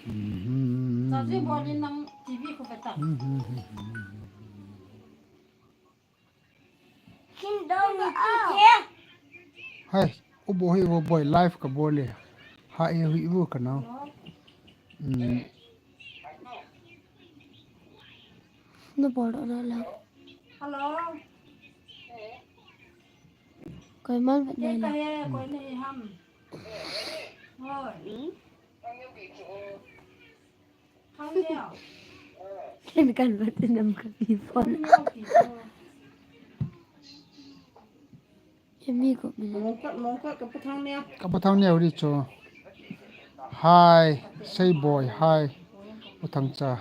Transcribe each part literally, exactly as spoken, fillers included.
Mhm. Chaji bol in nang T V khu beta. Mhm. Hai, u bo hi u boi live ka bol le. Ha e hui u ka nau. Mm. Na bol na la. Hello. Koi man vet na la. Koi ni ham. Hoi. Ken kan vet nam ka pi phone. Emi ko mi. Ka pa thang neo ri cho. Hi, sei boi, hi. U Thangcha.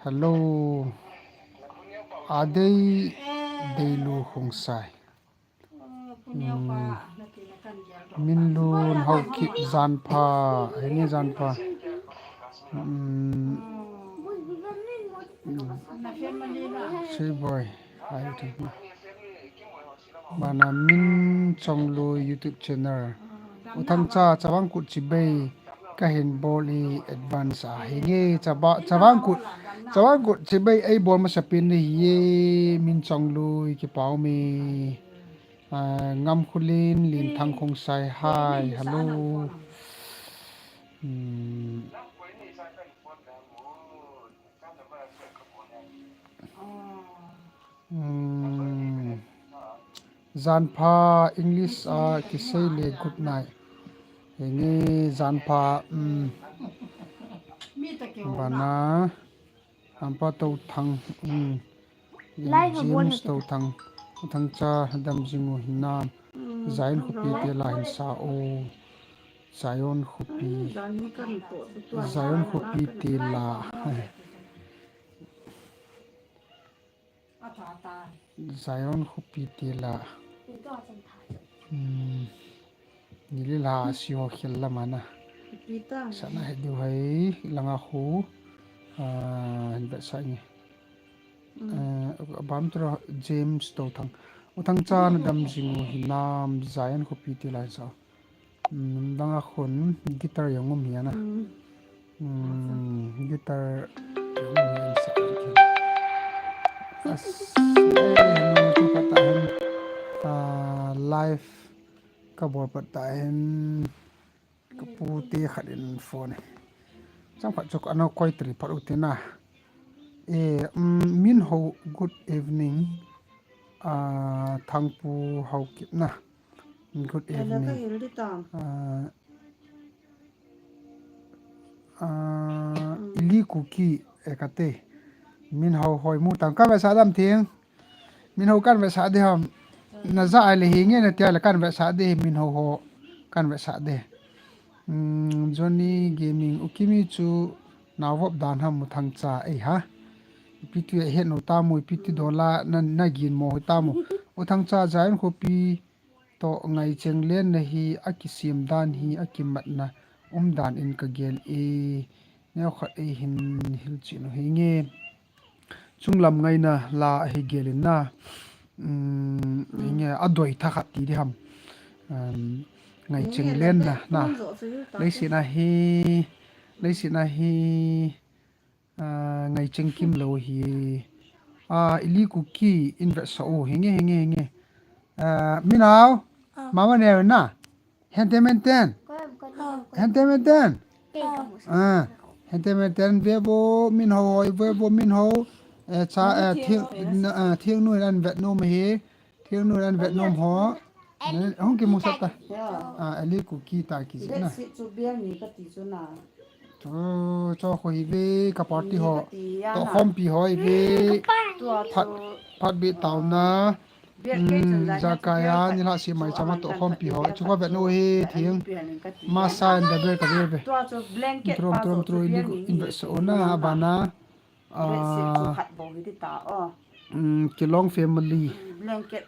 Hello. Adei, dei lu hung sai. Minlun Haokip, jan pha, henge jan pha. Um, Sei boi, hai u thang. Bana Min Chongloi YouTube channel. U Thangcha, chavang kut chibai kahin bol e advance a. Henge chaba, chavang kut, chavang kut chibai ei bol masa pen nahi e, Min Chongloi kipa ume. Ah, Ngamkhulin, Linthang Khongsai, hi, hello. Hmm. Hmm. Jan pha, English a kisei le good night. Henge jan pha, hmm. Bana. Ampa Touthang, um, James Touthang, Thangcha, dam jing u hinam, Zion khopi te la hin sa o, Zion khopi, Zion khopi te la, Zion khopi te la, um, Nili la si ho khel la mana. Sana he diu hai langa khu, ah, hin vet sa nge. Ah, bam tura James Touthang. U Thangcha na dam jing u hinam Zion khopi te la sa. Um, langa khun guitar jong um hi ana. Um, guitar jong um hi ana sa. As, eh, tu kata hin, ah, live Ka bol pat ta hin, ka pu te khat in phone. Chang khat chu ana koi tri pat u te na. Eh, um, Min Ho, good evening. Ah, Thangpu Haokip na. Good evening. Ah, ah, Ili Kuki, eh, kate. Min Ho hoi mu tang ka ve sa dam thing. Min Ho kan vetsah ding ham. Na ja ai le hi nge na tia le kan vetsah ding hi Min Ho ho. Kan vetsah ding. Hmm, Johnny Gaming, U Kimi chu na vop dan ham U Thangcha ei ha. Ipi ti a het nom tam u, ipi ti dola na, na gin mo hi tam u. U Thangcha Zion khopi toh ngaicheng lenna hi a kisem dan hi a kimatna um dan in ka gel e. Neo khat ei hin hilchen u hi nge. Chunglam ngaina la hi gelin na. Um, hi nge a doi tha khat ti ding ham. Um, ngaicheng lenna na. Leiset a hi, leiset a hi, ah, ngaicheng kimlou hi. Ah, Ili Kuki in vetsah u hi nge, hi nge, hi nge. Ah, Min Ho, mama neo na. Henten menten. Henten menten. Ah, henten menten ve bo Min Ho, hoi ve bo Min Ho. Eh, cha, eh, thiang, na, ah, thiang nu in an vet nom hi. Thiang nu in an vet nom ho. Hung kimu sat ta. Ah, Ili Kuki ta kijih na. Chu, chu khu hi ve ka party ho. Toh khompi ho hi ve. Phat, phat beh taona. Hmm, Jakaya, nilhah sih mai chama toh khompi ho. Chu ka vet nom hi thing. Masa in da ber ka ber ve. Trom, trom, trom, in vetsah u na, abana. Ah, hmm, Kilong family.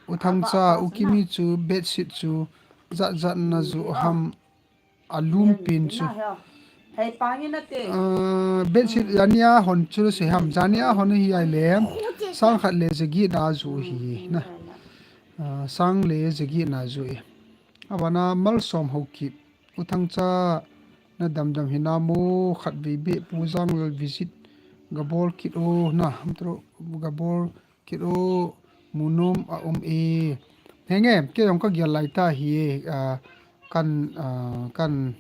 U Thangcha, U Kimi chu bedsheet chu jat jat na ju ham. A lum pin chu. Ah, bedsheet jania hon chu se ham. Jania hon hi ai le. Sang khat le jagi na ju hi na. Ah, sang le jagi na ju e. Abana Malsom Haokip. U Thangcha Na damdam hina mo, khatvei beh Pu Janglal visit gabol kit o na, hamtro gabol kit o, munom a um e. Henge, kei jong kagel lai ta hi, ah, kan, ah, kan,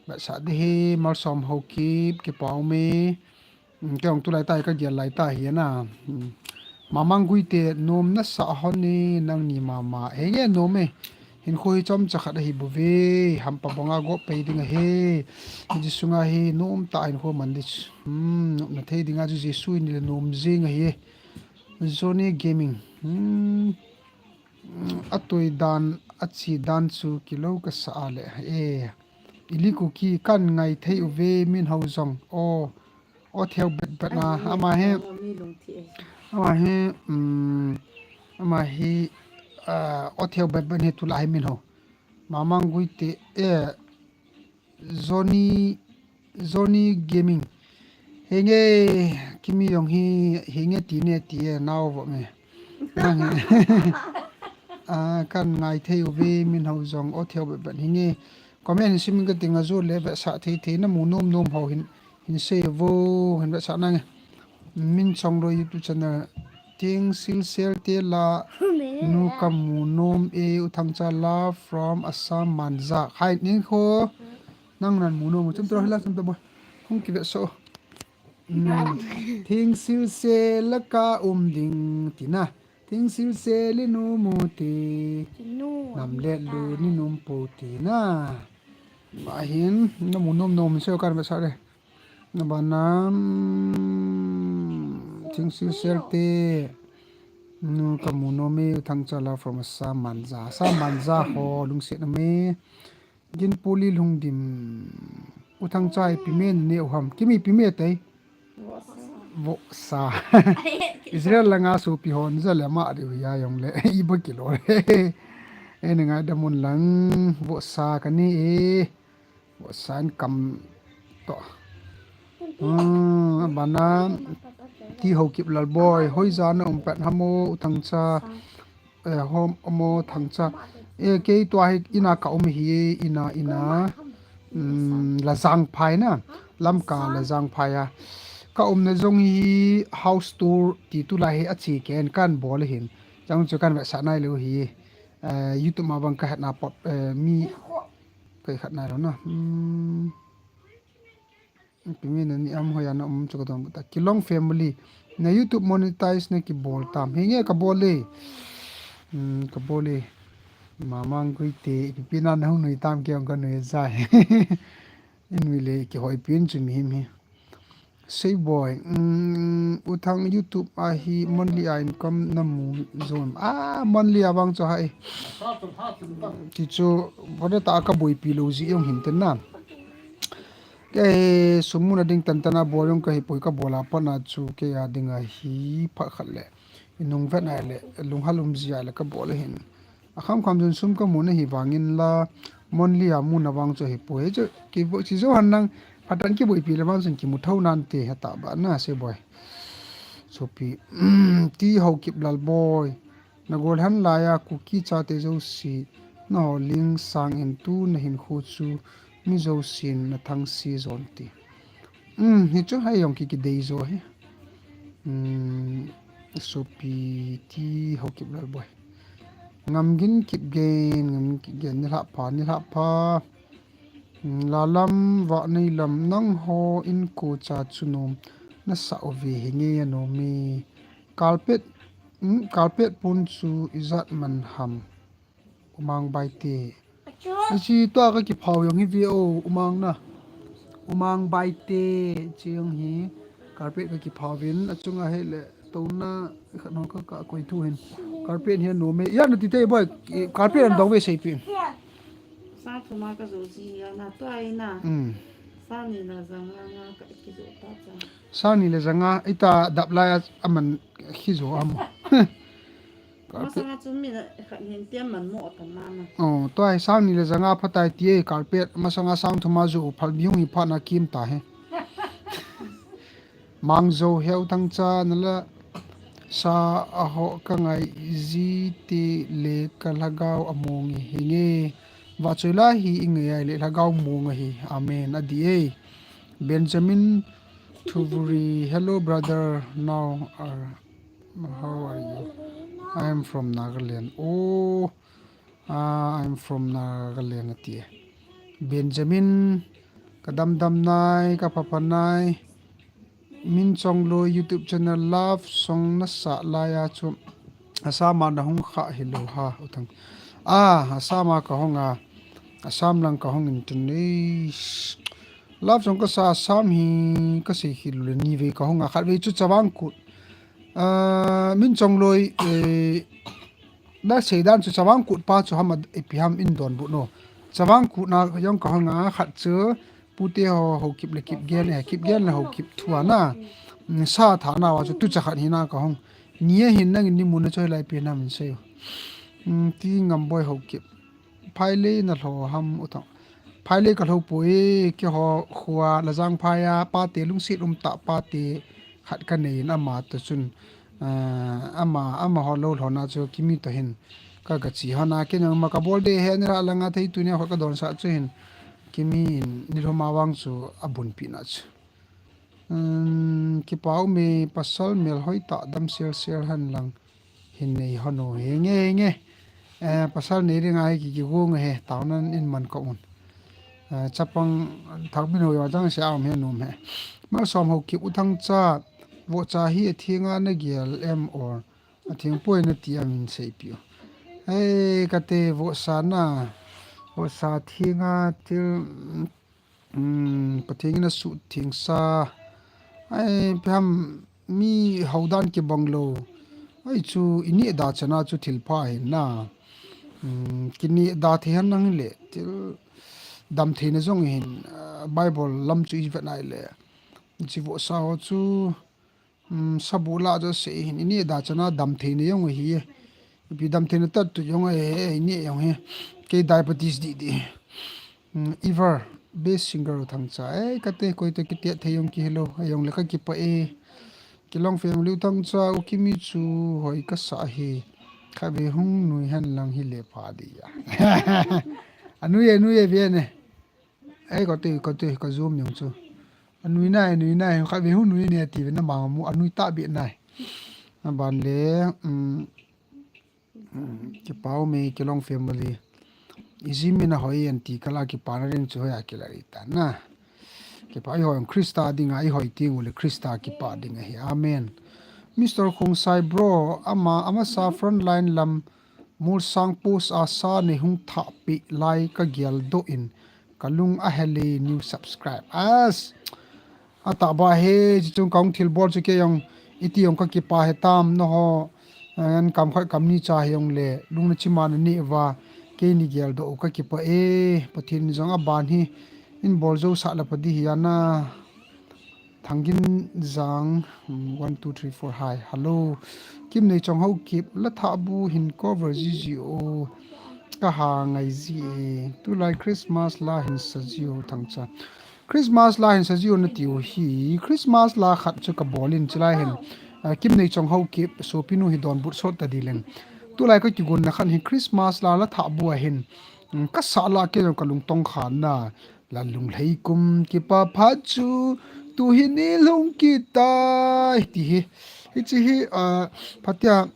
vetsah ding hi, Malsom Haokip, kipa um e. Hmm, kei jong tulai ta hi kagel lai ta hi na. Hmm. Mamang Guite, nom nasa hon e, nangni mama. Henge, nom e. Hinkho hi chomcha khat ahi bouve, hampa banga gop pei ding ahi. Hiche sunga hi nom tah a hinkho man ding chu. Hmm, nopna thei dinga chu Jesu in le nom jing ahi. Johnny Gaming. Hmm. Hmm, atui dan, achi dan chu kilou kasa a le. Eh. Ili Kuki kan ngai thei uve min ho jong. Oh. O theu bet bet na. Ama hi. Ama hi, um, ama hi, ah, o theu bet bet hi tulai hi min ho. Mamang Guite, eh, Johnny, Johnny Gaming. Henge, Kimi jong hi, henge ti ne ti e, nao vo me. Nang hi. Ah, kan ngai thei uve, min ho jong, o theu bet bet henge. Comment hin simin kating a, jole vetsah thei thei na mu nom nom ho hin, hin sei vo, hin vetsah nange. Min Chongloi YouTube channel. Thingsil Sel te la nu kamu nom e, U Thangcha love from Assam Manja. Khai ning kho. Nang nan mu nom, chum to hila chum to boy. Hung kivetsah. Hmm. Thingsil Sel la ka um ding tina. Thingsil Sel le nu mu te. Nam le lu ni nom po tina. Ahin, namu nom nom se kan vetsah le. Nabana, um, Thingsil Sel te. Nu kamu nom e, U Thangcha love from Assam Manja. Assam Manja ho, lungset na me. Ginpuli Lhungdim. U Thangcha ipi me nane u ham. Kimi ipi me tai. Vohsa. Israel langa sopi hon ja le ma diu hia jong le. Iba kilo le. Eni ngaidam un lang. Vohsa kane e. Vohsa in kam to. Ah, bana Ti Haokip Lalboi. Hoija na um pet ham o, U Thangcha. Eh, hom, omo Thangcha. Eh, kei tua hi ina ka um hi, ina, ina. Um, Lajangphai na. Lamka Lajangphai a. Ka umna jong hi house tour ti tulai hi achi ken kan bol hin. Chang chu kan vetsah nai lou hi. Eh, YouTube ma bang ka hetna pot, eh, mi ka hetna lou na. Hmm. Ipi me nani ham, hoiya na um chu kadong ta. Kilong family. Na YouTube monetize na kibol tam. Henge kabol e. Hmm, kabol e. Mamang Guite. Ipi pi na nahung nui tam kei jong kanui jai. Inui le kihoi pin chu mihem hi. Sei boy. Hmm, U Thang YouTube a hi monthly a income namu jom. Ah, monthly a vang chu hai. Ti chu, boda ta kaboipi lou ji jong hin ten na. Kei sum muna ding tan tan a bol jong kahi poi, kabol a pat na chu kei a dinga hi phat khat le. Inung vet na le, lunghal um jia le kabol ahin. Akham kham jun sum kamu na hi vangin la, monthly a muna vang chu hi poi. Chu, kibo, chi jo han nang, phat tan kiboipi le vang chun kimu thou nante heta ba na se boy. Sopi, Ti Haokip Lalboi. Nagol han laiya Kuki chate jouse, naho ling sang in tu nahinkho chu mi jousen nathangse jon te. Um, hichu hai jong ki kidei jo hi. Um, sopi Ti Haokip Lalboi. Ngamgin Kipgen, Ngamgin Kipgen, nilhah pha, nilhah pha. Lalam Vahneilam, nangho inkocha chu nom nasa uve, henge anom e. Carpet, hmm, carpet pon chu ijat man ham. Umang Baite. Hiche tua kakiphao jong hi ve o, Umang na. Umang Baite, hiche jong hi. Carpet kakiphao vin, achunga hile, tona, khat ho ka, kakoi thu hin. Carpet hi anom e. Ijat nati te boy, carpet adong ve seipi. Sang thum a kajo ji a na tua hi na. Um. Sang ni le ja nga nga kakijo ta cha. Sang ni le ja nga, ita dap lai a, aman kijo am. Masanga chu mi na khat hin tia man mo ta na na. Oh, tua hi sang ni le ja nga phatai ti e carpet, masanga sang thum a jo phal bihung hi phat na kim ta he. Mangjo Heu Thangcha nala sa a ho ka ngai ji ti le ka lhagao among hi nge. Vahchoi la hi i ngai a le lhagao mong ahi. Amen. Adi e. Benjamin Thuvuri, hello brother. Now, uh, how are you? I am from Nagaland. Oh, uh, I am from Nagaland ati e. Benjamin, ka damdam nai, ka phapha nai. Min Chongloi YouTube channel love song na sa lai a chu Assam a na hung kha hi lo ha, u Thang. Ah, Assam a ka hung a, Assam lang ka hung in tun ei. Love song ka sa Assam hi ka sei hi lo le ni ve ka hung a, khat ve chu Chavang Kut. Ah, Min Chongloi, eh, na sei dan chu Chavang Kut pa chu ham a ipi ham in don bu no. Chavang Kut na jong ka hung a, khat chu Pute ho, ho kip le kip gen e, kip gen le ho kip thua na. Mm, sa tha na wa chu tu cha khat hi na ka hung. Ni a hin nang in ni mun a choi lai pi na min sei. Mm, ti ngam boi ho kip. Phai le na hlo ham u Thang. Phai le ka hlo poi, ke ho khua la jang phai a, pa te lungsit um ta pa te khat ka nei in ama to chun. Ah, ama, ama ho lo lhona chu Kimi to hin ka, ka chi hona, kei nang ma ka bol de he ni ra langa thei tu ni ho ka don sa chu hin Kimi in ni lhoma vang chu a bun pi na chu. Um, kipa um e, pasal mel hoi ta dam sel sel han lang hin nei ho no he nge, he nge. Eh, pasal nei ring a hi ki, ki gu nge he, tau nan in man ka un. Eh, chapang thak bin ho yo jang se a um he num he. Mal som ho ki u Thang cha, vo cha hi a thi nga na gial em or. A thing poi na ti a min sei piu. Ei, ka te vo sa na, vo sa thing a til, mm, Pathian in a su thing sa. Ei, pham mi hau dan ki bang lo. Ei, chu i ni da chana chu thil pha hin na. Mm, ki ni da the han nang le, til dam the na jong hin, ah, Bible lam chu i vet nai le. Chi vo sa ho chu, Um, sabu la jo se hin, i ni da chana dam thei na jong hi. Ipi dam thei na tat tu jong e, e, i ni jong hi. Kei diabetes di di. Um, Ever, best singer u Thang cha. Ei, ka te koi to ki te thei jong ki hello. Ei jong le ka kipa e. Kilong family u Thang cha, u Kimi chu hoi ka sa hi. Kha ve hung nui han lang hi le pha di ya. A nui e, nui e ve ne. Ei, ka te, ka te, ka zoom jong chu. A nui nai, a nui nai, kha ve hu nui ne ti ve na ma mu, a nui ta be nai. A ban le, um, um, kipa um e, Kilong family. I ji mi na hoi an ti ka la kipa na ring chu hoi a ki la ri ta na. Kipa i hoi Krista ding a, i hoi ting u le Krista kipa ding a hi. Amen. Mister Khongsai bro, ama, ama sa front line lam, Mulsang post a sa nei hung thah pi lai ka gial do in ka lung a hel e, new subscribe. As, a ta ba he, chi chung ka hung thil bol chu kei jong, i ti jong ka kipa he tam, no ho, an kam khat kam ni cha he jong le, lung na chi ma na ni va, kei ni gial do ka kipa e, Pathian jong a ban hi, in bol zo sa la pa di hi a na. Thangin Jang, mm, one, two, three, four, hi, hello. Kim Nei Chong Haokip, la thah bu hin cover ji ji o. Ka ha ngai ji e. Tulai Christmas la hin sa ji o Thang cha. Christmas la hin sa ji o na ti u hi. Christmas la khat chu ka bol in chilai hin. Ah, Kim Nei Chong Haokip, sopi nu hi donbut sot ta di leng. Tulai ka kigon na khat hin Christmas la la thah bu a hin. Mm, ka sa la kei jong ka lungtong khan na. La lunglhei kum kipa phat chu tu hi ni lhung kit tai ti hi. Hichi hi, ah, phatia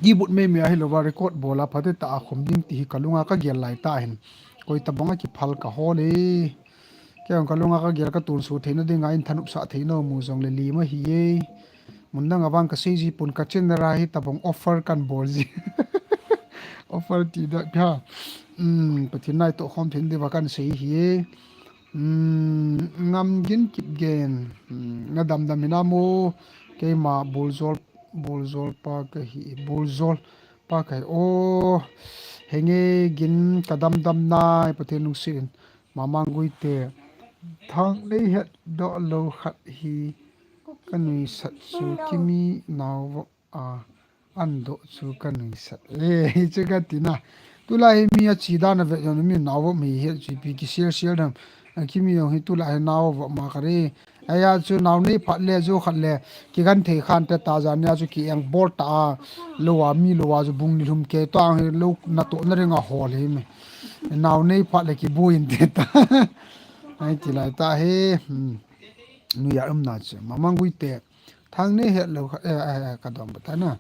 keyboard mei mei a hi lo va record bol a phatia ta a khum ding ti hi ka lunga ka gel lai ta hin. Koi tabang a kiphal ka hol e. Kei jong ka lunga ka gel ka tun su theina dinga in thanop sa theina mu jong le lim a hi e. Mun dang a vang ka sei ji pon ka chen ra hi tabang offer kan bol ji. Offer ti da pha. Um, Pathian nai to khom thein diva kan sei hi e. Um, Ngam Gin Kipgen. Um, na dam dam hina mo. Keima Buljol, Buljol pa ka hi, Buljol pa ka hi. Oh, henge gin ka dam dam nai Pathian lungsitin. Mamang Guite. Thang nei het do lo khat hi ka nuisat chu Kimi nau vo a an do chu ka nuisat. Eh, hi chu ka tina. Tulai hi mi a chi dan a ve jong mi nau vo mi het chu pi ki sial sial dam. A Kimi jong hi tulai hi nau vo ma ka re. Aya chu nau nei phat le chu khat le ki gan thei khan te ta jan nia chu ki eng bol ta a lo a mi lo a chu bung ni lhum ke to ang hi lo na to na ring a hol hi mi. Nau nei phat le kibu inte ta. Ai ti lai ta he. Hmm. Nuya um na chu. Mamang gui te. Thang nei het lo kha, eh, eh, eh, ka dom ba ta na.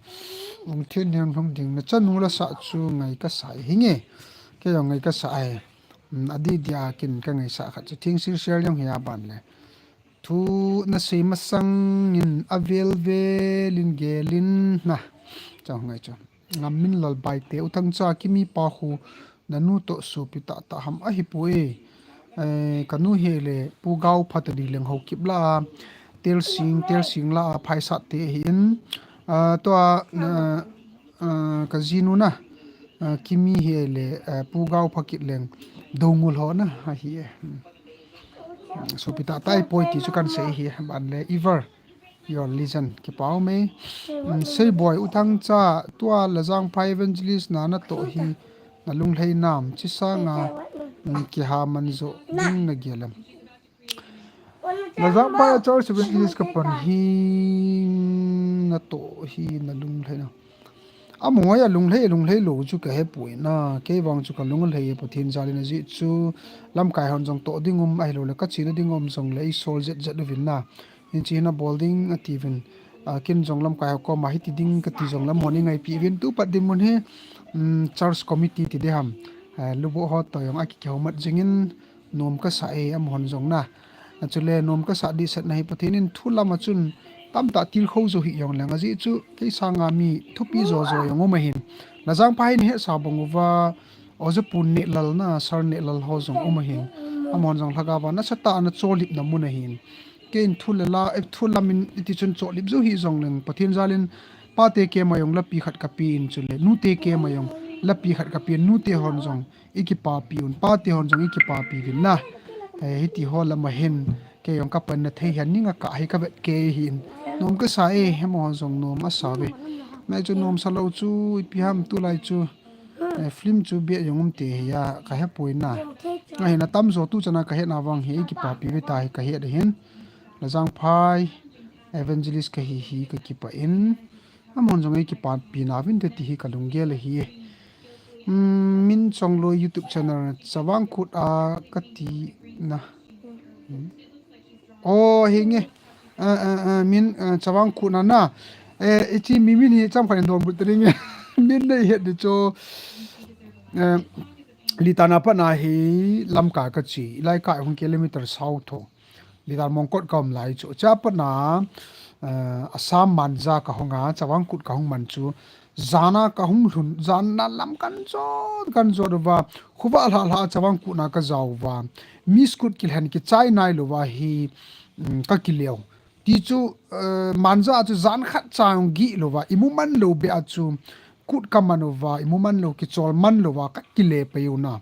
Ung thin hian hung ding na chanu la sa chu ngai ka sa hi nge. Kei jong ngai ka sa ai. Hmm, a di dia kin ka ngai sa kha chu thing sir sir jong hi a ban le. Thu na sei masang in a vel vel in gel in na. Chang ngai chu. Ngam min lal bai te u thang cha ki mi pa khu na nu to su pi ta ta ham a hi pu e. Eh, ka nu he le pu gau pha ta di leng ho kip la. Tel sing, tel sing la a phai sat te hi in. Ah, to a, na, ah, ka ji nu na. Ah, ki mi he le, ah, pu gau pha kit leng. Do ngul ho na, a hi e. Hmm. Hmm, so pi ta ta i poi ti chu kan sei hi, ban le Ever. Your legend. Kipa um e. Mm, sei boi u thang cha, tua la jang phai evangelist na na to hi, na lung lhei nam, chi sanga, mm, ki ha man zo, ding na gel em. La jang phai a church evangelist ka pan hi, na to hi, na lung lhei nam. A mong a lung lhei, lung lhei lo chu ka he pui na, kei vang chu ka lung lhei e Pathen jal in a ji chu, lamkai hon jong to ding um, ahi lo le ka chi na ding um jong le, i sol zet zet uvin na. Hin chi hin a bol ding a ti vin, a, kin jong lamkai ho koma hiti ding ka ti jong lam hon i ngaipi vin tu pat din mun hi, um, church committee ti de ham, a, lubo ho to jong a ki kihou mat jingin nom ka sa e am hon jong na. A chu le nom ka sa di set na hi Pathen in thu lam a chun tam ta til kho zo hi jong leng a ji chu kei sanga mi thupi zo zo jong um a hin. Na jang pa hin he sa bang uva, Oja pu Nehlal na, Sir Nehlal ho jong um a hin. Amahon jong lhagao va nasa ta na cholip na mun a hin. Kei in thu le la, eh, thu lam in iti chun cholip zo hi jong leng. Pathen jal in pa te ke ma jong lapi khat ka pi in chu le. Nu te ke ma jong lapi khat ka pi in. Nu te hon jong i kipa pi un. Pa te hon jong i kipa pi vin na. Eh, hiti ho lam a hin. Kei jong ka pan na thei hian ning a ka hi ka vet ke hin. Nom ka sa e, he mo hon jong nom a sa ve. Nai chu nom sa lo chu, i pi ham tu lai chu. Eh, film chu bia jong um te hi a, ka he poi na. A hin a tam zo tu chana ka he na vang hi, i kipa pi ve ta hi ka he da hin. La jang phai, evangelist ka hi hi ka kipa in. Amahon jong i kipa pi na vin te ti hi ka lunggel hi. Mm, Min Chongloi YouTube channel, Chavang Kut a ka ti na. Mm. Oh, hi nge. Ah, ah, ah, min, ah, Chavang Kut na na. Eh, i chi mi min hi cham khan don bu tring. Min nei het di cho. Eh, Litana pa na hi lamkai ka chi. Lai kai hung kilometer south tho. Lidan Mongkot ka um lai chu. Cha pa na, eh, Assam Manja ka hung a, Chavang Kut ka hung man chu. Jana ka hung lhun, jana lam kan jot, kan jot uva. Khuva lha lha Chavang Kut na ka jao uva. Miss Kut kilhen kichai nai lo uva hi, mm, ka kileo. Ti chu, eh, Manja chu jan khat chang gi lo uva. I mu man lo be a chu. Kut ka man uva, i mu man lo, kichol man lo uva, ka kile pe u na.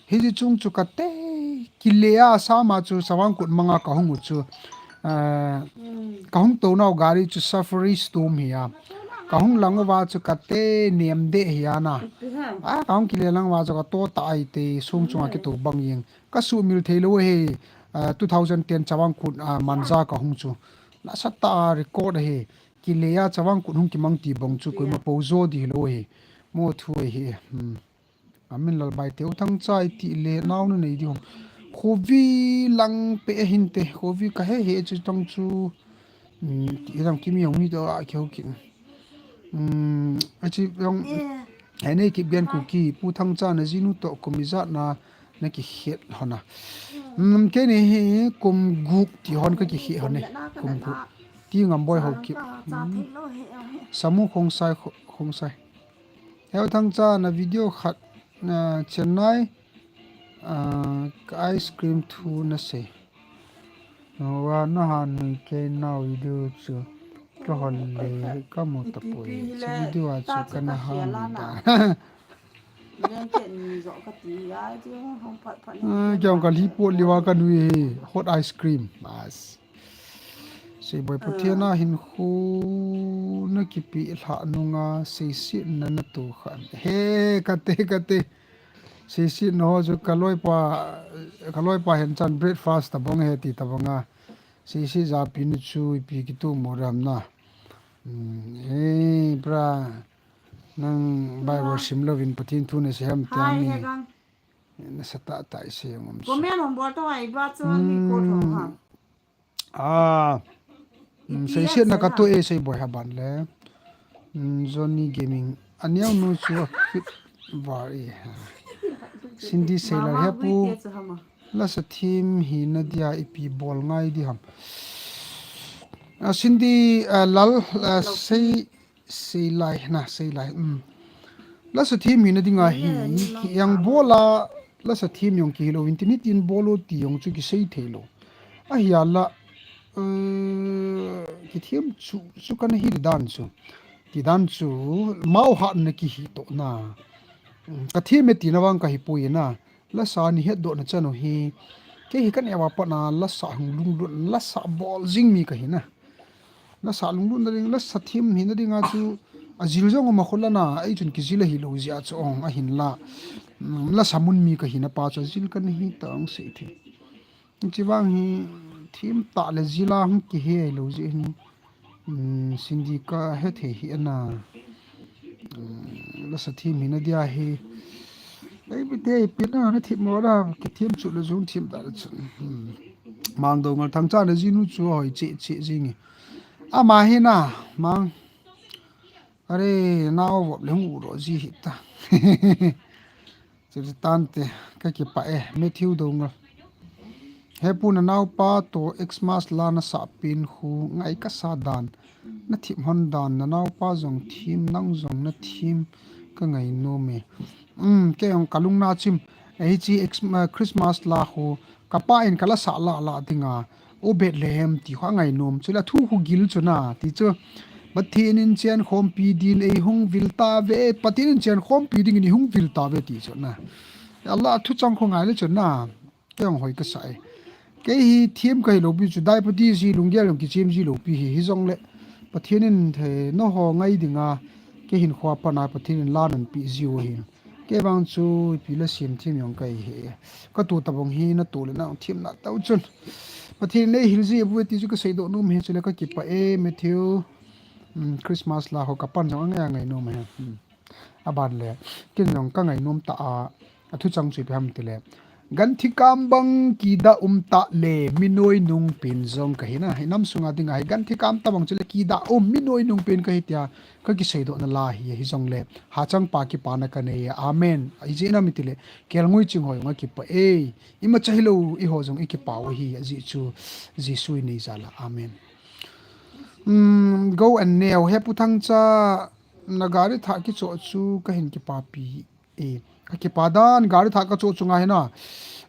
Hiji chung chu ka te, kile a Assam a chu Chavang Kut manga ka hung u chu. Ah, ka hung to nau gari chu Safari Storm hi a. Ka hung lang uva chu ka te nem de hi a na. Ah, ka hung kile lang uva chu ka to ta ai te sung chunga kito bang jeng. Ka sumil thei lo hi, ah, two thousand ten Chavang Kut, ah, Manja ka hung chu. Nasa ta record hi. Kile a Chavang Kut hung kimang ti bang chu koima po jo di lo hi. Mo thu hi. Hmm. Amin lal bai teu thang chai ti le nau na nei di hong. Khovi lang pe hin te. Khovi ka he he chu tang chu. Hmm, ti ram kimi hong mi to a ki ho ki. Hmm, a chi yong. He nei ki bian ku ki pu thang cha na jinu to kum i jat na na ki het hon a. Hmm, ke ni hi kum guk ti hon ka ki het hon e. Kum guk. Ti ngam boi ho ki. Hmm. Samu Khongsai, Kho-, Khongsai. Heu thang cha na video khat, na Chennai, ah, ka ice cream thu na sei. Wa na han nui ke nau video chu ka hon le ka mu ta poi. Chu video a chu ka na han nui ta. Ah, kiang ka li po liwa ka nui he. Hot ice cream. Mas. Sei boi Pathen a hin khu na kipi lha nunga sei si na na tu khan. He, ka te, ka te. Sei si na ho chu ka loi pa, ka loi pa hen chan breakfast ta bong he ti ta bong a. Sei si ja pi nu chu i pi ki tu mo ram na. Hmm, he, pra. Nang Bible sim lo vin Pathen thu na sei ham ti a mi. Hi, he gang. Nasa tah tah i sei ngom chu. Comment hong bol tong a, i ba chu ni ko thong ha. Hmm. Ah. Hmm, sei siat na ka to e, sei boi ha ban le. Hmm, Johnny Gaming. A neo nu chu a fit var e ha. Cindy Sailor he pu. Lasa thim hina dia ipi bol ngai di ham. Ah, Cindy, ah, Lal, ah, sei, sei lai na, sei lai. Hmm. Lasa thim hina dinga hi, hi yang bola, lasa thim jong kihilo, intimate in bol o ti jong chu kisei thei lo. Ahia la, eh, kithiam chu, chu kana hi dan chu. Ti dan chu, mau hat na kihi to na. Hmm, ka thim e tina vang ka hi poi na. Lasa ni hetdoh na chan u hi. Kei hi ka neo a pat na lasa hung lunglut, lasa bol jing mi ka hi na. Lasa lunglut na ding, lasa thim hina dinga chu a jil jong um a khol a na, ei chun kijil a hi lo jeh a chu ong a hin la. Mm, lasa mun mi ka hina pa chu a jil ka na hi ta ong sei thei. Chi vang hi thim tah le jil a hung kihe lo jeh hin. Hmm, Cindy ka he thei hi ana. Hmm, lasa thim hina dia hi. Ei, mi te, pi na, na thim mo da, kithim chu le jong thim da le chun. Hmm. Mang Dongal Thangcha na jinu chu hoi che, che jing e. Ama hi na, Mang. Are, nao vop le hung u ro ji hi ta. Chu tante, ka kipah e, Matthew Dongal. He pu, na naopa to Xmas la na sah pen khu ngai ka sa dan. Na thim hon dan, na naopa jong thim, nang jong na thim, ka ngainom e. Um, kei jong ka lung na chim. Ei chi X-, uh, Christmas la khu, ka pa in ka la sah la la dinga. O Bethlehem ti khu angainom chu la thu khu gil chu na ti chu. Pathen in chian khompi din ei hung vil ta ve, Pathen in chian khompi ding in ei hung vil ta ve ti chu na. Allah thu chang khu ngai le chu na. Kei jong hoi ka sa e. Kei hi thim ka hi lo pi chu dai pa ti ji lunggel jong kichim ji lo pi hi, hi jong le Pathen in the no ho ngai dinga kei hin khua pa na Pathen in la nan pi ji u hin. Kei vang chu ipi la sim thim jong ka hi he. Ka tu tabang hi na tu le na thim na tau chun. Pathen in ei hil ji bu ti chu ka sei doh nom he chu le ka kipah e Matthew. Hmm, Christmas la ho ka pan jong angai angai nom he. Hmm. A ban le. Kin jong ka ngainom ta a. A thu chang chu ipi ham ti le. Ganthi kam bang kida um ta le mi noi nung pen jong ka hi na. Hi nam sunga dinga hi ganthi kam tabang chu le kida um mi noi nung pen ka hi tia. Ka kisei doh na la hi, hi jong le. Hachang pa kipana ka nei, amen. Ijeh inem itile, kelngoi ching ho jong akipah e. Ima cha hilo, eiho jong ikipah u ahi, ajeh chu Jesu inei jal a. Amen. Um, go and neo, he Pu Thangcha, na gari thah kichoh chu kahin kipapi e. Ka kipa dan, gari thah kachoh chunga hi na.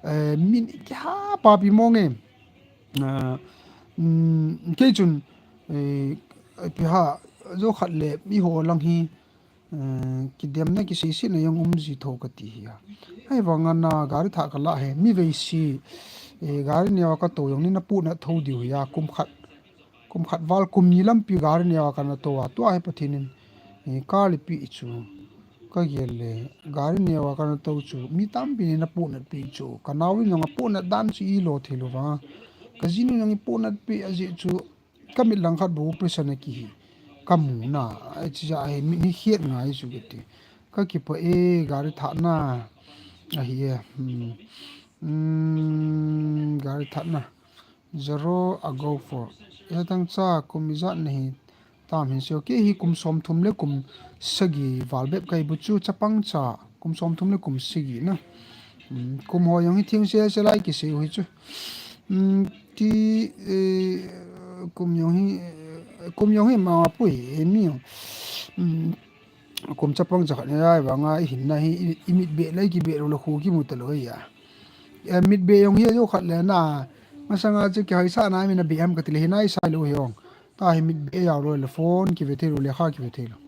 Eh, min kiha papi mong e. Ah, um, kei chun, eh, ipi ham, jo khat le, eiho lang hi, eh, kidemna kiseisetna jong um ji tho kati hi a. Ahivanga na gari thah ka la hi, mi veisi, eh, gari neo a ka tou jong ni na puna tho diu hi a, kum khat, kum khat val kum ni lampi gari neo a ka na tou a, tua hi Pathen in, eh, ka lipi chu, ka gel le, gari neo a ka na tou chu, mi tampi ni na puna pi chu, ka nau in jong a puna dan chu i lo thei lou va, ka jinu jong i puna pi ajeh chu, ka mit lang khat bou operation a kihi. Ka mu na, ai chi ja hi, mi, mi khiet ngai chu kiti. Ka kipa e, gari thah na. Ahi e. Hmm. Hmm, gari thah na. Zero ago for. E tang cha kum ijat na hi. Tam hin seo. Kei hi kum som thum le kum sagi val bep kai bu chu chapang cha. Kum som thum le kum sagi na. Hmm, kum ho jong hi thing se se lai kisei u hi chu. Hmm, ti, eh, kum jong hi, eh, kum jong hi ma pui, eh, mi jong. Hmm, kum chapang cha khat ni lai vanga i hinna hi, i, i mit be lai kibe lou le khu kimu ta lou hi a. Eh, mit be jong hi a jo khat le na, masanga chu kihoisa na mi na be ham kati le hi nai sai lou hi jong. Ta hi mit be jao lou le phone kive thei lou le kha kive thei lou.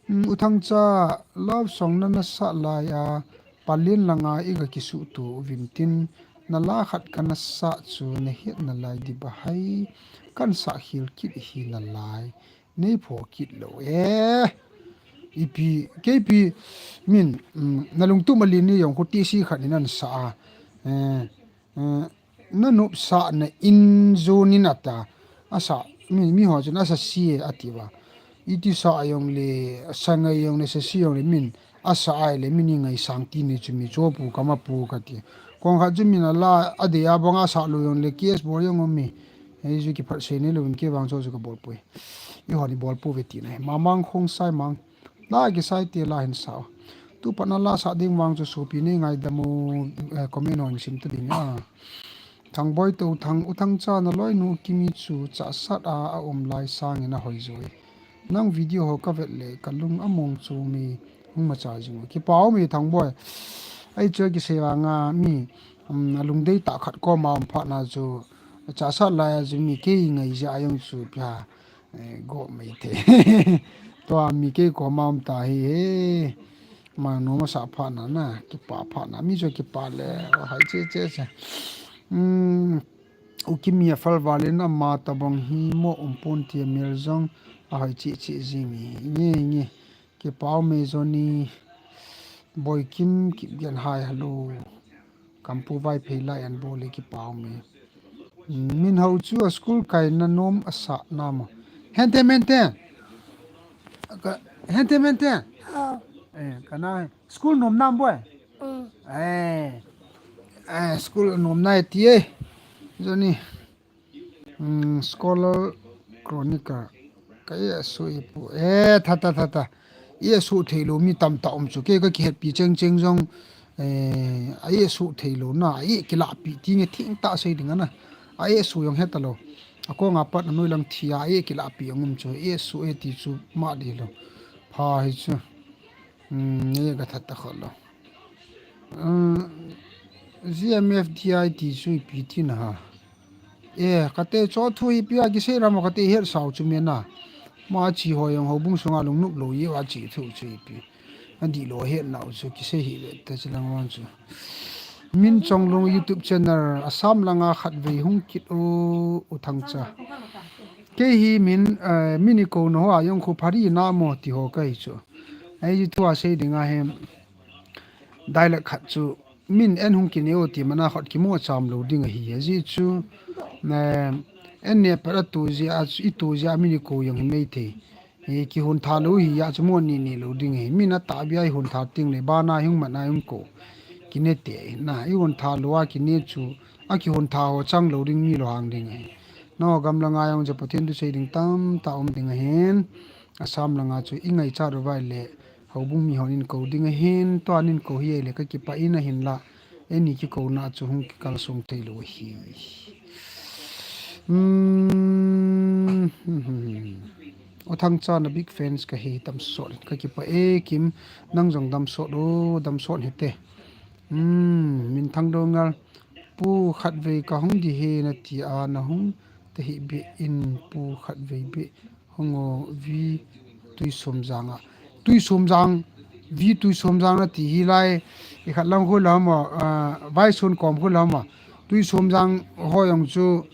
Hmm, U Thangcha, love song na na sa lai a, Pallel langa i ga kisuhto uvin tin, na la khat ka na sa chu na het na lai di ba hai, kan sa khel kit hi na lai, nei pho kit lou e. Ipi, keipi, min, hmm, na lungtup a len ni jong khu ti si khat ni nan sa a. Eh, eh, na nopsahna in jun in ata, asa, mi, mi ho chun asa si e ati uva. Iti sa jong le, sa ngai jong le, sa si jong le, min, Asa ai le mi ni ngaisang ti ni chu mi chu pu kama pu kati. Kong khat chu min ala adei a bang asa lo jong le case bol jong um mi. Hei chu kiphat sei nei louvin kei vang chu chu ka bol poi. Eiho ni bol pou ve ti nai. Mamang Khongsai Mang. La kisai te la hin sao. Tu pat na la sa ding vang chu sopi nei ngaidam u, eh, comment hon sim ta ding a. Thangboi to thang u Thangcha na loinu Kimi chu chahsat a aum lai sangin ahoi joi. Nang video ho ka vet le ka lung among chu mi hung macha jing u. Kipa um e Thangboi. Ahi chu kisei vang a mi, um, alungdei tah khat koma um phat na chu chahsat lai a chu mi kei ngai jeh a jong chu pia, eh, go mai thei. Tua mi kei koma um ta hi he. Ma no masa phat na na, kipa phat na, mi chu kipa le, hai che che che. Um, U Kimi a phal val in ama tabang hi mo um pon ti a mel jong ahoi che che jing hi. Nge, nge. Kipa um e Johnny. Boikim Kipgen hai, hello. Kampu Vaiphei lai an bol e, kipa um e. Min ho chu a school kai na nom asa na mo. Hente mente. Ka, hente mente. Eh, kana school nom nam boi. Eh, eh, school nom nai ti e. Johnny. Mm, Scholar Chronicle. Ka e su e pu. Eh, tha, tha, tha, tha. E su thei lou mi tamtah um chu. Kei ka kihetpi cheng cheng jong. Eh, a e su thei lou na. A e kilahpi ti nge thing ta sei ding ana. A e su jong heta lou. A kong a pat a noi lang thi a, a e kilahpi jong um chu. A e su e ti chu ma di lou. Pha hi chu. Hmm, e ka that ta kho lou. Hmm, G M F D I ti chu ipi ti na ha. Eh, kate cho thu ipi a kisei ram a kate het sao chu mena. Ma chi ho jong houbung sunga lungnop lou ye wa chi thu chu ipi. Adih lou het nau chu kisei hi ve ta chi lang wan chu. Min Chonglung YouTube channel Assam langa khatvei hung kit o, u Thangcha. Kei hi min, eh, min i kou na ho a jong khu phari na mo ti ho ka hi chu. Ahi chu tua sei ding a hem. Dialect khat chu min en hung kine o ti mana khot kimo cham lou ding ahi. Aji chu, eh, en ne pa a tu jia, i tu jia min i kou jong hi mei thei. Hi kihon tha lou hi a chu mo ni ni lou ding hi. Min a ta bia i hon tha ting le bana hung mana hung kou. Kine te na i hon tha lou a kine chu a kihon tha ho chang lou ding mi lou hang ding hi. No gam langa jong chu Pathen thu sei ding tamtah um ding ahin. Assam langa chu i ngaichat u vai le houbung mi hon in kou ding ahin. Tua nin kou hi le ka kipah in ahin la. Eini kikouna chu hung kikalsong thei lou ahi. Hmm. U Thangcha na big fans ka hi, damsot in ka kipah e Kim, nang jong damsot o, damsot hite. Hmm, Min Thangdongal, pu khatvei ka hung di hi na ti a na hung ta hi be in pu khatvei be Hung o, vi Tuisomjang a. Tuisomjang, vi Tuisomjang na ti hi lai, i khat lang khu lam a, ah, Vaison kom khu lam a. Tuisomjang ho jong chu,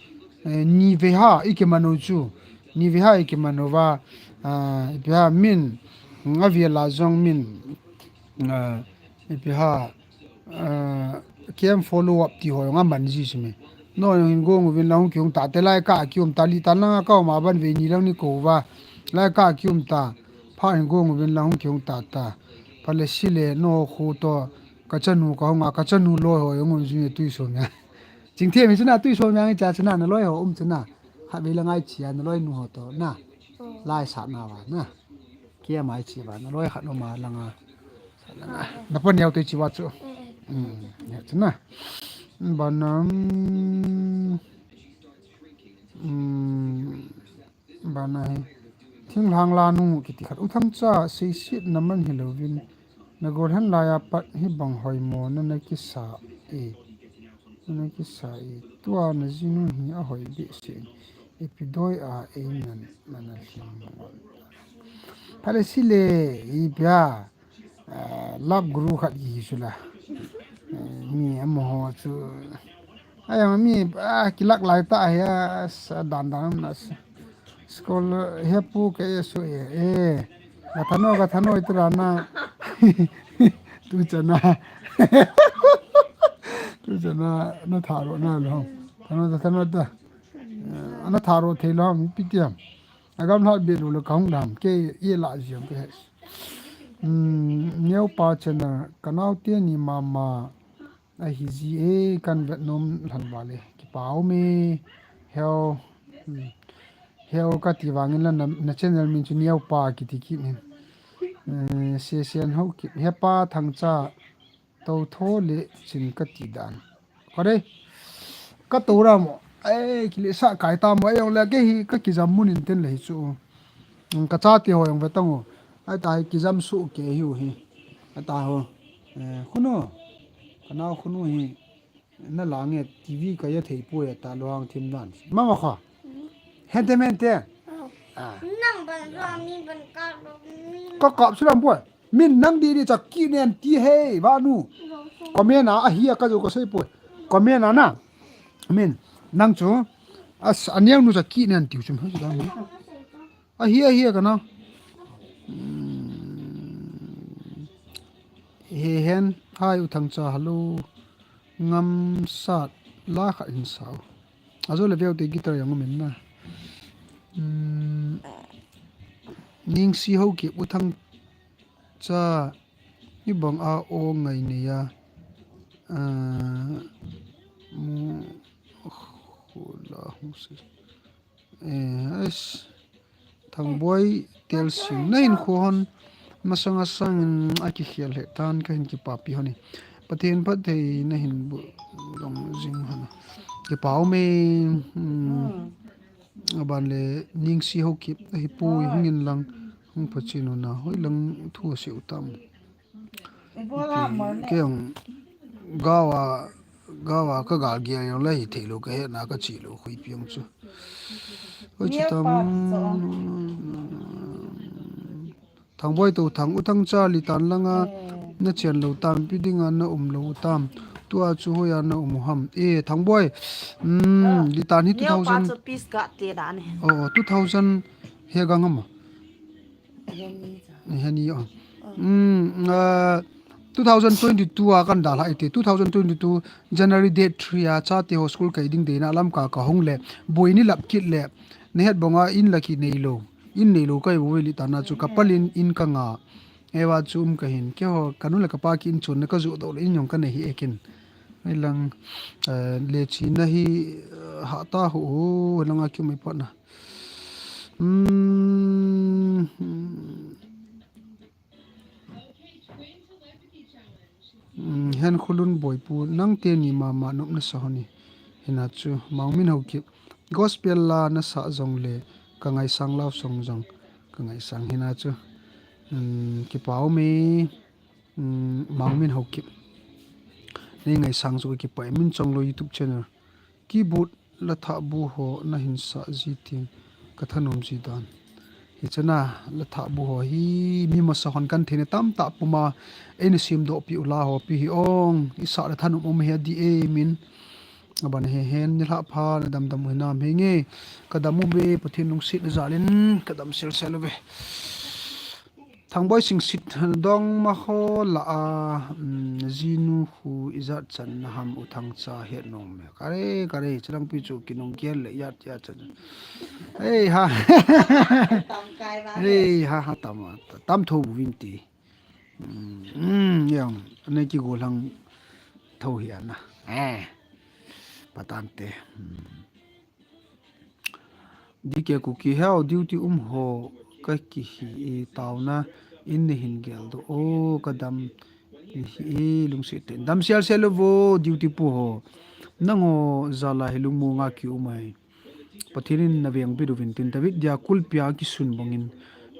eh, ni ve ha i kiman u chu. Ni ve ha i kiman u va, ah, ipi ha min, nga vi la jong min, ah, ipi ha, Ah, kem follow up ti ho jong aman ji simi. No jong hin gong uvin lang hung kihung ta te lai ka kium ta li ta lang ka um a ban ve ni lang ni ko va. Lai ka kium ta. Pha hin gong uvin lang hung kihung ta ta. Pha le si le no khu to ka chanu ka hung a ka chanu loi ho jong um ji Tuisom ya. Chingthem hi chuna Tuisom ya ngi cha chuna na loi ho um chuna. Khatvei la ngai chia na loi nu ho to na. Lai sa na va na. Kia mai chi va na loi khat no ma langa. Sa langa. Na pon yau te chi va chu. Mm, ya chu na. Ba na, mm, ba na hi. Thinglhang la nu kiti khat u Thangcha sei sit na man hi lovin. Na gol hen lai a pat hi bang hoi mo na na kisa e. Na na kisa e. Tua na jinu hi a hoi be se. Ipi doi a e nan, nan a hlim mo. Pha le si le, ipi a, ah, love guru khat hi chu la. Eh, mi amaho chu. Ai, mi, ah, kilak lai ta hi a, sa dan dan na sa. School he pu ke e su e, eh. Ka thano, ka thano i tu ra na. Tu chana. Tu chana, na tharo na lo. Thano ta, thano ta. Eh, ana tharo thei lo, mi pi tiam. Agam lhat be lo le ka hung dam, ke ye la jiam ke. Neopa channel, ka nao teni mama ahi ji e, kan vet nom lhon vale. Kipa um e. Heo. Heo kati vangin la na channel min chu Neopa kiti kit in. Sesen Haokip, hepa Thangcha, tou tho le chin kati dan. Kare. Ka tou ra mo. Ai, kile sa kai ta mo. Ai, jong le ke hi ka kijam mun in ten le hi chu. Ka chate ho jong ve tang o. Ai ta hi kijam su ke hi u hi. Ai ta ho. Khuno. Ka nao Khuno hi. Na la nge TV ka ya thei pu ya ta lo hang thim dan. Mama kha. Hente mente. Nang ban ra mi ban ka lo mi. Ka kap silam pu. Min nang di di chaki nen ti he, vanu. Comment a, ahi a ka jo ka sei poi. Comment a na. Min, nang chu. As, aniang nu chaki nen ti chu. Ahi, ahi a ka na. He hen, hai U Thangcha, hello. Ngam sat, la kha in sao. Ajo le veu te guitar yang min na. Ningsi Haokip, U Thang cha, i bang a o ngai nei a. Mu khula hu se. Thangboi Telsing, na hin kho hon masang asang in a kikhel he tan ka hin kipapi hon e. Pathen phatthei na hin bu dong jing hon. Kipa um e. Aban le Ningsi Haokip, ahi poi, hung in lang, hung pha chin u na, hoi lang thu a se u tam. Kei ang gawa, gawa ka gal gel jong le hi thei lo ka he na ka chi lo khui piang chu. Oi, chi tam. Thangboi to thang u thang cha li tan langa na chen lo tam pi dinga na um lo tam. Tua chu hoiya na um ham. E, Thangboi. Li tan hi two thousand. Oh, two thousand he gang ham. Heni, oh. Mm, uh, two thousand twenty-two a kan dalha ite. Two thousand twenty-two January date three a chate ho school kai ding deina lam ka ka hung le. Boi ni lap kit le. Nehet bonga in la ki nei lo. In nei lo kai boi li tana chu ka palin in ka nga. Ewa chu um ka hin. Ke ho ka nu le ka pa ki in chun na ka ju do le in jong ka nei hi ekin. Ai lang, uh, le chi na hi, uh, ha ta ho ho langa ki mai pa na. Hen Khulun Boipu, nang teni mama nop na sa hon e. Hina chu, Mangmin Haokip. Gospel la na sa jong le, ka ngaisang love song jong, ka ngaisang hina chu. Kipa um e, Mangmin Haokip. Nei ngaisang chu kipa e, Min Chongloi YouTube channel. Keyboard la thah bu ho na hin sa ji ting ka thanom ji dan. Hi chana la thah bu ho hi mi masa hon kan theina tam ta puma eina sim doh pi u la ho pi hi ong i sa la thanom um hi a di e min. Aban he hen ni la pha na dam dam u hinam he nge ka dam u be Pathen lungset na jal in ka dam sel sel u be. Thangboi Singsit dong ma ho la a, jinu khu ijat chan na ham U Thangcha het nom me. Kare, kare, chadang pi chu kinung kiel le ijat, ijat chan. Hei ha. Hei ha, ha tam, tam tho bu vin ti. Yang, ane ki go lang tho hi ana. Eh, patan te. D K Kuki heo duty um ho ka kihi e taona in nei hin gel doh o ka dam hi e lungset ten dam sel sel uvo duty pu ho. Nangho jal a hi lungmong a ki um ahi. Pathen in na veng bit uvin tin David dia kulpi a kisun bangin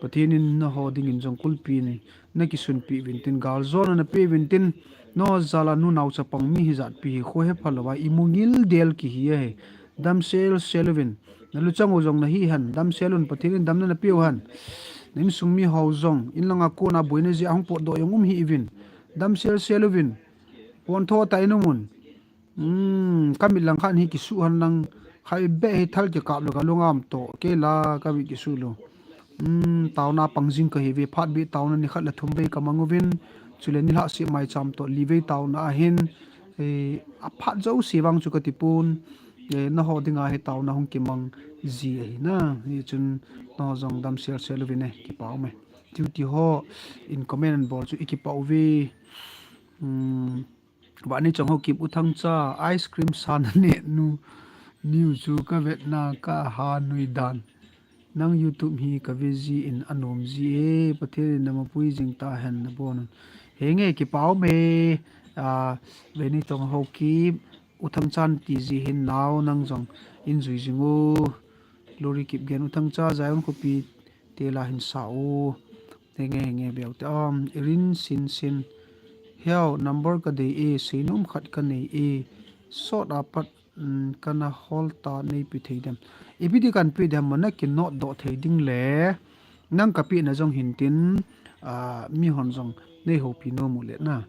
Pathen in nangho dingin jong kulpi in na kisunpi uvin tin galjona na pe uvin tin nangho jal a nunao chapang mi hijat pi hi kho hepha lou a imu ngil del kihi ahi. Dam sel sel uvin. Na luchang u jong na hi hen. Dam sel un Pathen in damna na pe u hen. Na insung mi ho jong. In langa kona boina jeh a hung potdoh jong um hih uvin. Dam sel sel uvin. Pon tho tah in um un. Hmm, ka mit lang khan hi kisu hen lang. Khai be hi thal kikap le ka lungam to. Kei la ka mit kisu lou. Hmm, taona pang jing ka hi ve phat be taona ni khat le thum vei ka mang uvin. Chule nilhah seh maicham to li vei taona ahin. Eh, a phat jouse vang chu ka ti pon. Eh, nangho dinga hi taona hung kimang ji ahi na. Hichun nangho jong dam sel sel uvin e, kipa um e. duty ho in comment an bol chu i kipah uve. Hmm. Vani chong ho kip u thang cha, ice cream san ne nu, niu chu ka vetna ka ha nui dan. Nang YouTube hi ka ve ji in a nom ji e, Pathen in na mapui jing ta hen na bon. Henge kipau me, a, veni tong ho kip, u thang chan ti ji hin nau nang jong in jui jing u. Lori kip gen u thang cha, Zion khopi te la hin sa u. Henge, henge, beu te, um, Irin Sin Sin. Heo, number ka dei e, seinom khat ka nei e. Sot a pat, um, kana hol ta nei pi thei dem. Ipi ti kan pi dem, mana ki note doh thei ding le. Nang ka pi na jong hin tin, ah, mi hon jong nei hopi nom u le na.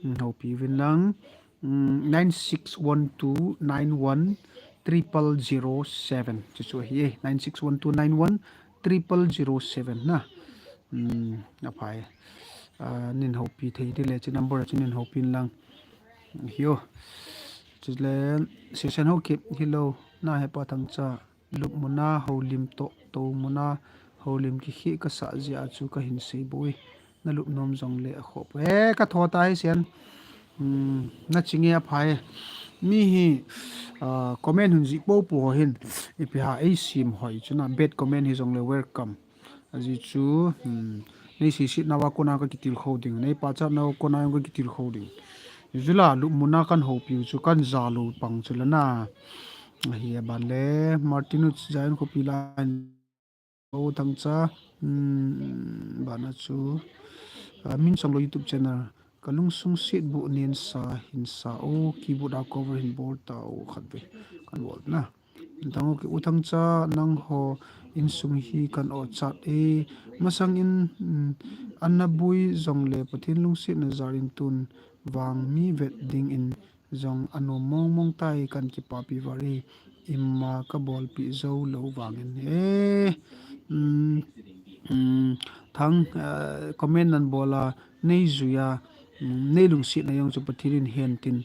Um, hopi vin lang. Um, nine six one two nine one triple zero seven. Chu chu ahi e, nine six one two nine one triple zero seven na. Um, aphai. Ah, nin hopi thei ti le, chu number chu nin hopi lang. Hio. Chu le, session ho kip, hello, na he pa thang cha. Lup muna, holim to, to muna, holim ki khi ka sa jia chu ka hin sei boi. Na lup nom jong le a khop. E, ka tho ta hi sian. Hmm, na chinge a phai. Mi hi, ah, comment hun ji po po ho hin. Ipi ha ei sim hoi chu na bad comment hi jong le welcome. A ji chu, hmm, nei si sit na wa kona ka kitil kho ding. Nei pa chat na wa kona ka kitil kho ding. Jula lup muna kan hopi u chu kan ja lo pang chu la na. Ahi a ban le, Martinus Zion khopi la in lo thang cha, um, bana chu, ah, Min Sanglo YouTube channel, ka lungsung sit bu nen sa hin sa o, keyboard a cover hin bol ta o khat ve, kan bol na. Thang o ki u thang cha, nang ho insung hi kan o chat e, masang in, um, ana bui jong le Pathen lungsit na jar in tun vang mi vet ding in, jong a nom mong mong tai kan kipapi vari, ima ka bolpi jou lou vangin. E, um, um, thang, uh, comment nan bola, nei juia, um, nei lungsit na jong chu Pathen in hen tin.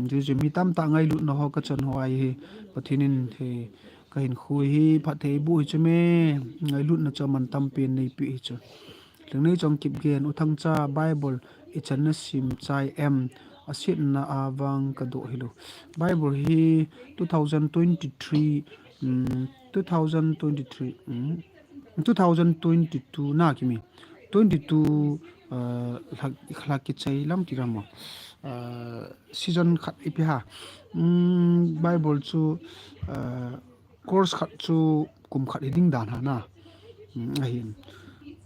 Ju ju mi tam ta ngailut na ho ka chan ho ai hi, Pathen in he ka hin khui hi, phat thei bu hi chu me, ngailut na chu man tam pen nei pi hi chu. Leng nei chong kip gen, u thang cha Bible i chan na sim chai em, a sit na a vang ka do hi lo. Bible hi two thousand twenty-three, um, two thousand twenty-three, um, two thousand twenty-two na kimi. Twenty-two, uh, lak, lak ki chai lam ti ram mo. Uh, season khat ipi ha. Um, Bible chu, uh, course khat chu kum khat hi ding dan ha na. Um, ahin.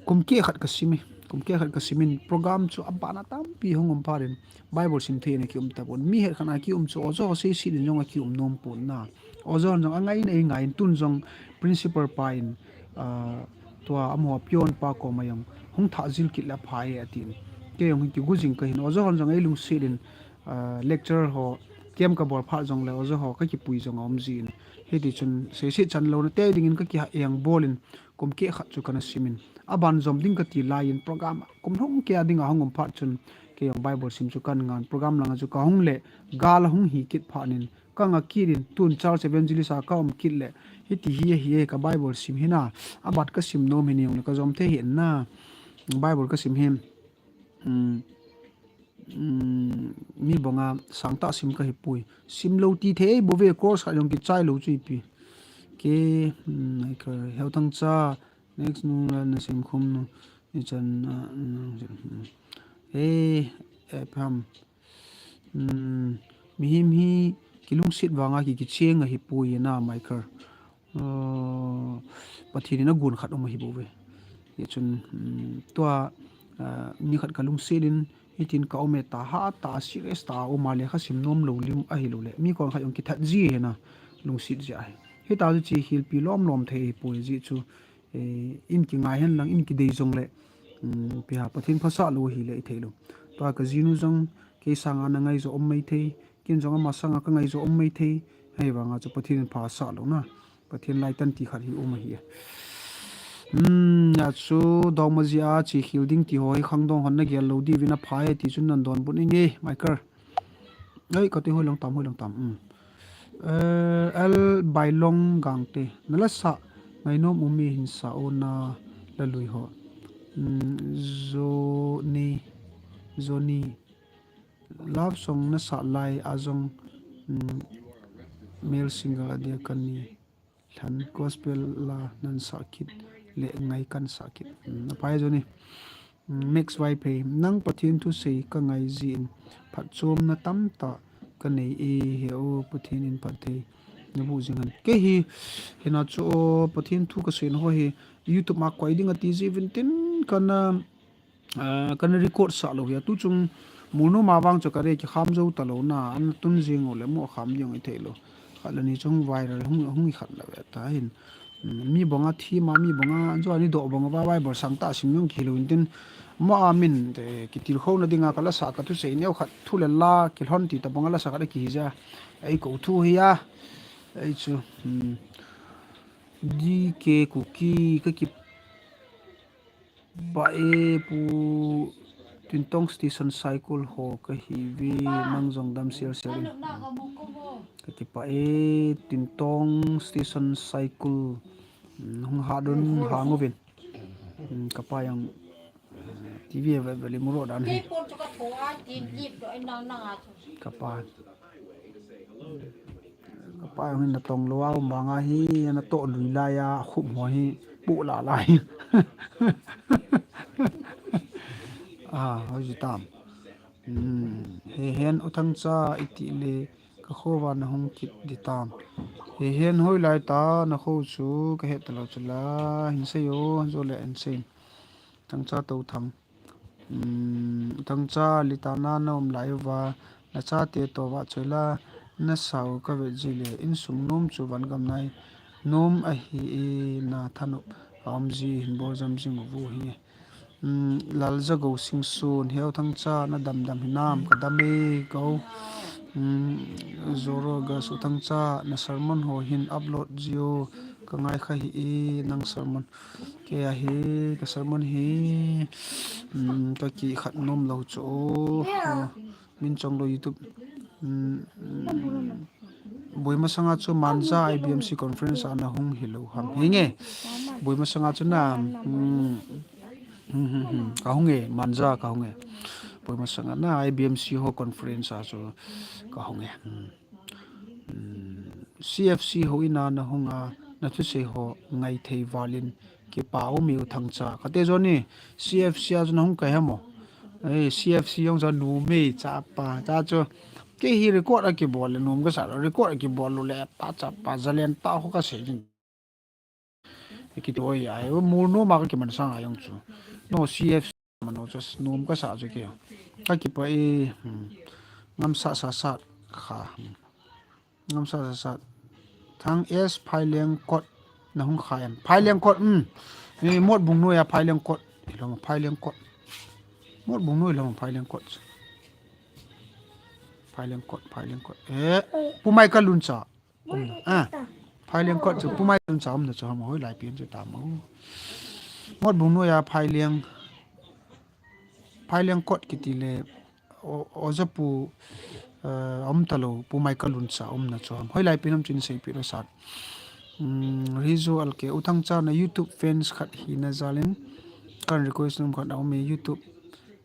Kum ke khat ka simi. Kum ke khat ka simin program chu a bana tampi hong um parin. Bible sim thei na ki um ta pon. Mi het khat na ki um chu ojo ho sei si din jong a ki um nom pon na. Ojo hon jong a ngai na i ngai in tun jong principal pa in, ah, tua amaho pion pa koma jong hung thah jil kit le phai e atin. Kei jong hi kigu jing ka hin ojo hon jong ei lungsit in, ah, lecture ho kem ka bol phat jong le ojo ho ka kipui jong a um jin. Hiti chun seiset chan lou na te ding in ka ki ha eng bol in kum ke khat chu kana simin. A ban jom ding ka ti lai in program kum hong ke a ding a hong um phat chun kei jong Bible sim chu kan ngan program langa chu ka hung le gal a hung hi kit phat nin ka nga kit in tun Charles Evangelist a ka um kit le hiti hi hi ka Bible sim hi na a bat ka sim nom hi ni jong le ka jom thei hi na Bible ka sim hi. Um, um, mi banga sangtah sim ka hi pui. Sim lo ti thei bo ve course khat jong ki chai lo chu ipi. Ke, um, ka heu thang cha, next nu la na sim khum nu, ni chan, uh, um, eh, eh, pham. Um, mihim hi, ki lungsit vanga ki, ki cheng a hi pui na, Michael. Uh, Pathen in a gun khat um ahi bou ve. Hi chun, um, tua, uh, ni khat ka lungset in, hitin ka um e ta ha ta, serious ta, um a le kha sim nom lo lim ahi lo le. Mi kon khat jong ki that ji he na, lungset ji ahi. Hita chu chi hilpi lom lom thei hi poi ji chu, eh, in ki ngai hen lang, in ki dei jong le, um, pi ha Pathen phasah lo hi le i thei lo. Tua ka jinu jong, kei sanga na ngai jo um mai thei, Kin jong ama sanga ka ngai jo um mai thei. Hei vanga chu Pathen in pha sa lo na. Pathen lai tan ti khat hi um ahi. Hmm, ya chu dong ma ji a chi khil ding ti ho hi khang dong hon na gel lo di vin a phai ti chun nan don bun inge, Michael. Ei, ka ti hoi long tam, hoi long tam. Hmm. Eh, el bai long gang te. Na la sa ngai nom um mi hin sa o na la lui ho. Johnny, Johnny, love song nasa lai a jong male single adia kani. Lhan gospel la nan sa kit le ngai kan sa kit. Apai Johnny. Max Vaiphei, nang Pathen thu sei ka ngai jin phatchomna tamtah ka nei e, he o Pathen in phatthei na bu jing hen. Kei hi hina chu o Pathen thu ka sei na ho hi YouTube ma koi ding ati ji vin tin kana kana record sa lo hi tu chung munu ma vang chu ka re ki kham jo ta lo na an tun jing o le mo kham ding i thei lo. Khat le ni chung viral hung hung i khat la ve ta hin. Mi banga thi ma mi banga jo ani do banga va vai bol sang ta sim yong ki lo in tin ma a min te ki til kho na dinga ka la sa ka thu sei neo khat thu le la ki lhon ti ta banga la sa ka ki ja. Ei ko thu hi a ei chu D K Kuki ka ki pa e pu Tintong Station Cycle ho ka hi vi nang jong dam sial sial in. Ka ki pa e Tintong Station Cycle hung ha dun ha nguvin. Ka pa yang T V ve ve li muro dan hi. Ka pa Ka pa hin na tong lo a um banga hi na to lui lai a khup ho hi pu la lai. A hoi ji tam. He hen u Thangcha i ti le ka kho va na hung kit di tam. He hen hoi lai ta na kho chu ka het ta lo chu la hin sei o jo le en sei. Thangcha to thang. Thangcha litana na um lai uva na chate to va choi la na sau ka ve ji le insung nom chu van gam nai nom a hi i na thanop a um ji hin bol jam jing u hi. Lal ja go sing sun heu Thangcha na dam dam hi nam ka dam e go. Zoro ga su Thangcha na sermon ho hin upload ji o ka ngai kha hi i nang sermon. Kei a hi ka sermon hi ka ki khat nom lo chu o. Min chong lo YouTube. Boima sanga chu Manja I B M C conference a na hung hi lo ham. Hi nge. Boima sanga chu na ka hung e Manja ka hung e. Boima sanga na I B M C ho conference a chu ka hung e. C F C ho ina na hung a na thusei ho ngai thei valin kipa u miu Thangcha. Kate jo ni C F C a chu na hung kai hamo. Ei C F C jong chu nu mi cha pa cha chu. Kei hi record a kibol le num ka sa lo record a kibol lo le pa cha pa zalen ta ho ka sei jin. Ki toi ai mul nu ma ka kiman sang a jong chu. No C F C mano chu num ka sa chu kei. Ka kipa e ngam sa sa sa kha. Ngam sa sa sa. Thang S Phaileng kot na hung kha em. Phaileng kot um. Ni mot bung noi a Phaileng kot. Ilom Phaileng kot. Mot bung noi ilom Phaileng kot. Phaileng kot Phaileng kot. Eh, pumai ka lun cha. Um, ah. Phaileng kot chu pumai ka lun cha um na chu ham hoi lai pian chu ta mo. Mot bung noi a Phaileng. Phaileng kot kiti le. Oja pu um ta lo pu mai ka lun cha um na chu ham hoi lai pin am chin sei pi lo sat. Rizu alke u Thangcha na YouTube fans khat hi na jalin kan request num khat a um e YouTube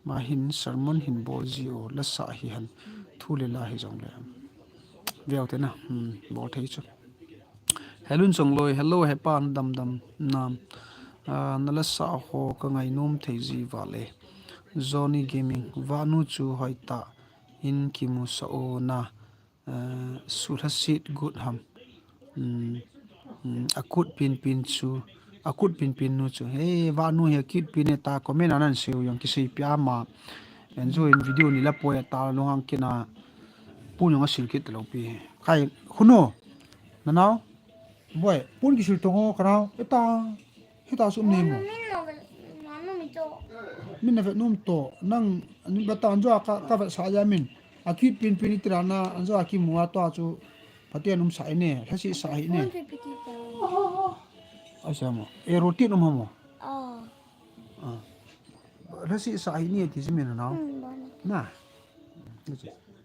ma hin sermon hin bol ji o la sa hi han thu le la hi jong le. Veu te na bol thei chu. Helun Chongloi, hello, hepa na dam dam nam. Na la sa ho ka ngai nom thei ji vale. Johnny Gaming, vanu chu hoi ta in kimu sa o na. Su la sit good ham. A kut pin pin chu, a kut pin pin nu chu. He vanu he kit pin e ta comment anan siu yang kisei pia ma. En jo in video ni la poi ta lo hang kina. Pu nung a sil kit lo pi. Kai khunu. Nanao. Boy, pun kisil tongo kanao. Eta. Hita sum ni mo. Min na vet num to. Nang ni bata anjo ka ka vet sa ya min. A kit pin pin itirana anjo a kimu a to chu. Pathen um sa ine. Lhasi sa hi ne. Ai sa mo. E roti num mo. Ah. Lhasi sa hi ne ti si min na. Na.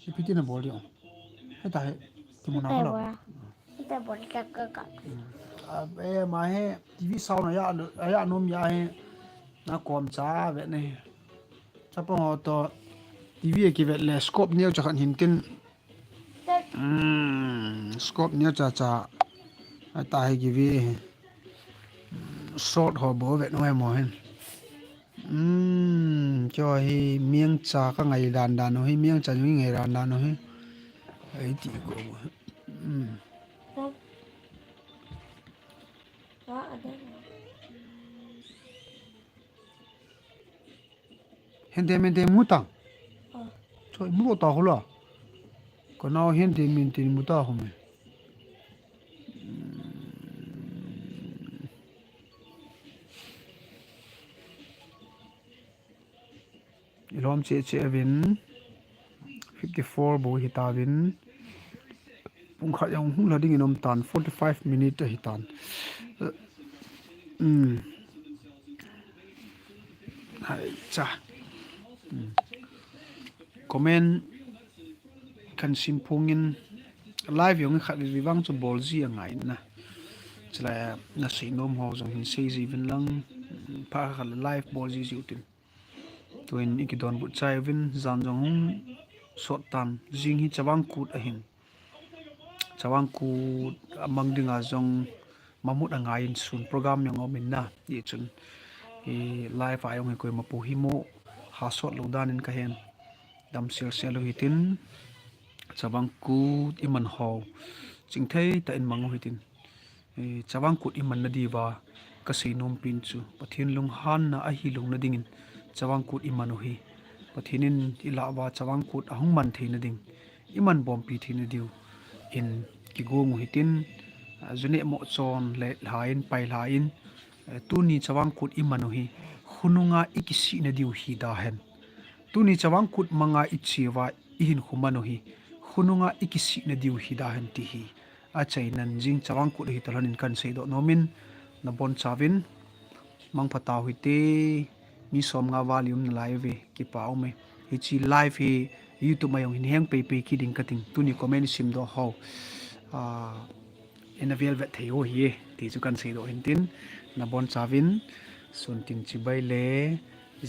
Ipiti na bol di. Heta he. Kimu na bol. Heta bol ka ka ka. Abe ma he T V sound aya aya nom ya he. Na kom cha vet ne. Chapang ho to T V a kivet le scope neo cha khan hin tin. Hmm, scope neo cha cha. Ata hi kivi. Short ho bo vet no mo hin. Hmm, cho hi miang cha ka ngai dan dan no hi miang cha ngai dan dan no hi. Ai ti ko. Hmm. Hende mende muta. Choi muta hula. Ko nao hende mende muta home. Ilom che che avin. Fifty four bo hi ta vin. Pung khat jong hung la ding in um tan, forty five minute ahi tan. Um. Hai cha. Um. Comment kan sim phung in live jong khat vi vang chu bol ji angai na. Chulai na sei nom ho jong hin sei ji vin lang, pha khat live bol ji ji utin. Tuin i kidon but chai uvin jan jong hung sot tan jing hi Chavang Kut ahin. Chavang Kut amang dinga jong mamut angai in sun program jong um in na. Ichun i live a jong hi koima pu hi mo ha sot lo dan in ka hen. Dam sel sel u hitin Chavang Kut i man ho chingthei ta in mang u hitin. Eh, Chavang Kut i man na diuva ka sei nom pin chu Pathen lunghanna ahi lou na dingin Chavang Kut i man u hi. Pathen in i lah uva Chavang Kut ahung man thei na ding, i man bompi thei na diu in kigong u hitin, ah, june mo chon le lha in pai lha in, eh, tuni Chavang Kut i man u hi khonunga i kisih na diu hi da hen. Tuni Chavang Kut manga i chiuva i hin khu man u hi khonunga i kisih na diu hi da hen ti hi. Achai nan jing Chavang Kut hi talon in kan sei do nom in na bon chavin mangpha tau hite. Mi som nga val i um na lai ve kipa um e. Hichi live hi YouTube ma jong hin heng pei pei ki ding ka ting. Tuni comment sim do ho. Ah, in a vel vet thei ho hi e. Ti chu kan sei do hin tin na bon chavin sun tin chibai le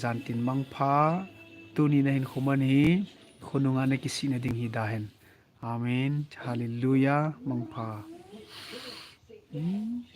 jan tin mangpha. Tuni na hin khu man hi khonunga na kisih na ding hi da hen. Amen. Hallelujah. Mangpha. Hmm.